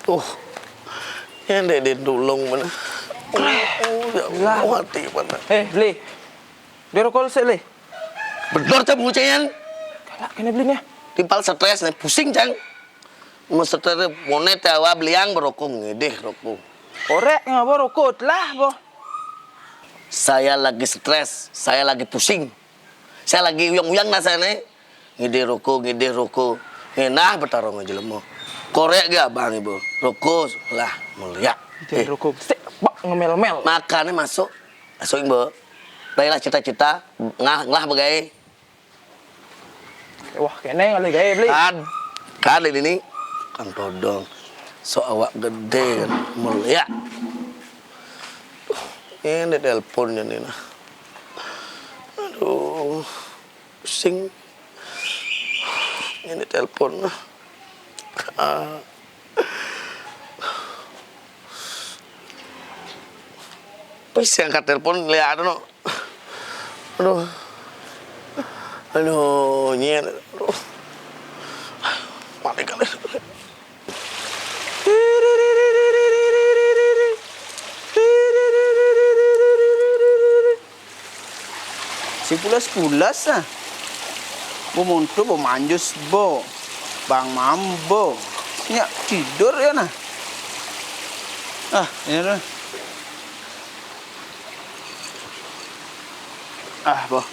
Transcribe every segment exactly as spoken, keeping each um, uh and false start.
Tuh, nyén dé dén tulung mana. Oh, ya Allah, hati mana. Eh, Bli. Dé rokok sik, Bli. Bedor, Cang, bungucéyan. Galak kéné, Bli, nih. Timpal stres nih, pusing, Cang. Mau stres, moné téh awa beliang berokok, ngidih rokok. Korék ngapa rokok lah, boh. Saya lagi stres, saya lagi pusing. Saya lagi uyang-uyang nah saya nih. Ngidih rokok, ngidih rokok. Ngenah betarung aja lemah. Korék gé abang ibu. Rokok lah, mulia. Ngidih rokok. Sik, bak ngemel-mel. Makané masuk. Masuk, Ibu. Baiklah cita-cita, ngah, nglah begai. Wah, kéné ngalih gaé, Bli. Kan, kan ini nih. Kang Todong. Sok awak gedé kan. Mulia. Ini telepon ini nah. Aduh, pusing. Ini telepon nah. Ah. Wis angkat telepon, lihat no. Aduh. Aduh, nyén. Aduh. Mati kali. Si pulas-pulas ah. Bo monto, bo manjus, bo. Bang Mambo. Nyak tidur ya nah. Ah, ini dah. Ah, boh.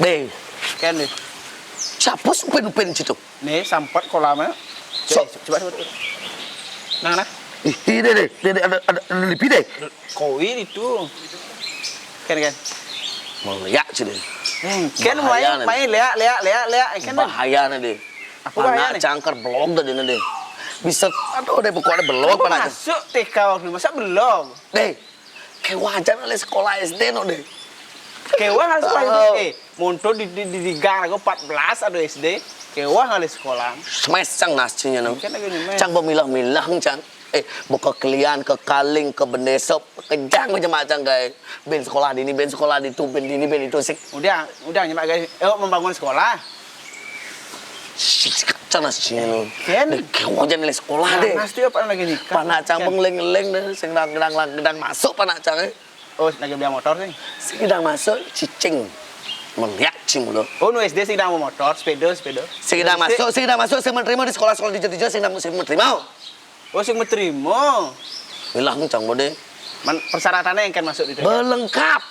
Deh. Kén, Bli. Siapa sih upen-upen situ? Nih, sampat kolamnya. Sok. Coba, coba, coba. Nah, nah. Ih, ih, deh, deh, deh, deh, ada, ada, ada lipi deh. Koi itu. Kén, kén. Mau lihat sih deh. Eh, kén. Bahaya main, nih. Main, lihat, lihat, lihat, lihat. Kén, Bli. Bahaya nih deh. Apa bahaya nih? Cangker belog tadi nih deh. Bisa, aduh deh, pokoknya belog. Apa panas. Masuk T K waktu, masa belog? Deh, Kéwah aja oleh sekolah S D no deh. Kéwah harus sekolah S D. Oh. Eh, monto di, di, di, di gang aku empat belas ada S D. Kéwah ngalih sekolah. Smash, Cang, nasinya no. Kan lagi nih, Cang, bemilah-milah, Cang. Eh, buka kelian, ke kaling, ke bendesop, kejang macam-macam, guys. Ben sekolah di ini, ben sekolah di itu, ben di ini, ben itu sih. Udah, udah nyemak, guys. Yuk membangun sekolah. Cana sih. Kén. Deh, kéwah aja nilai sekolah deh. Panas tuh ya, Pak, lagi nikah. Panak Cang. Kén. Bengléng-léng deh, sing gedang-gedang gedang masuk panak Cang, eh. Oh, lagi beli motor sih. Sing gedang masuk, cicing. Melihat cing lo. Oh, nu S D sing gedang motor, sepeda, sepeda. Sing gedang masuk, sing gedang masuk, sing menerima di sekolah-sekolah di Jogja, sing gedang sing menerima. Oh, sing metrimo. Milah Cang bodé. Man, persyaratannya yang kan masuk di T K? Belengkap.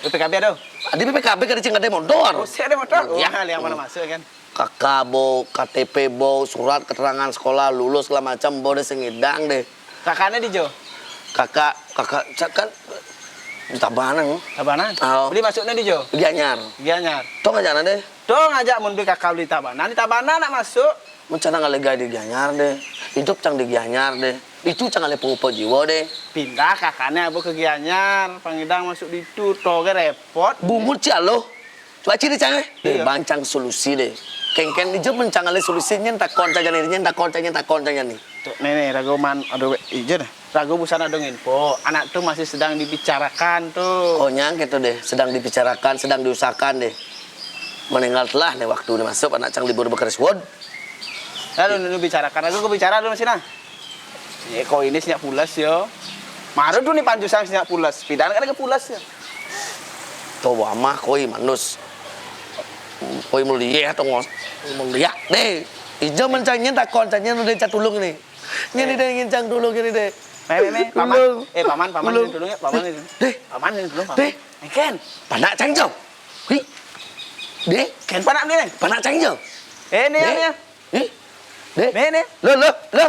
B P K B ada? Di B P K B kan cing ada motor. Oh, sing ada motor. Ya. Wah, yang mana masuk kan? Kakak bo, K T P bo, surat keterangan sekolah, lulus segala macam bo deh sing ngidang deh. Kakaknya di jo? Kakak, kakak, cak kan di Tabanan. Tabanan? Oh. Beli masuknya di jo? Gianyar. Gianyar. Tong aja deh. Dong aja mun kakak beli Tabanan, di Tabanan nak masuk. Mun Cang ngalih gaé di Gianyar deh. Hidup Cang di Gianyar deh. Itu Cang ngalih pengupa jiwa deh. Pindah kakaknya abu ke Gianyar, pangidang masuk di itu, toge repot. Bungut sih aloh. Coba ciri Cang eh. Iya. Bang Cang solusi deh. Kéngkén di jo mun Cang ngalih solusi nyén takon Cang jani, nyén takon Cang, nyén takon Cang jani. Tuh, nih, nih, ragu man, aduh, ijo deh. Ragu busan ada info. Anak tuh masih sedang dibicarakan tuh. Oh, nyang gitu deh, sedang dibicarakan, sedang diusahakan deh. Meninggal telah nih waktu ini masuk anak Cang libur bekeris wod. Lalu nu bicarakan, aku bicara dulu sih nah. Ya, kok ini sinyal pulas yo. Maru tuh nih panjusan sinyal pulas. Pidan kan ke pulas ya. Tuh amah koi manus. Koi mulia atau ngos mulia deh. Ijo mencangnya takon cangnya udah catulung nih. Nyén deh, nyén Cang tulung ini deh. Mé, mé, mé, paman. Tulung. Eh, paman, paman, tulung. Ini tulung ya, paman ini. Deh. Paman ini tulung, paman. Deh. Ken. Panak Cang jo. Hi. Deh. Ken panak ini nih. Panak Cang jo. Eh, ini ya, deh. Ini ya. Hi. Deh. Mé, nih. Lo, lo, lo.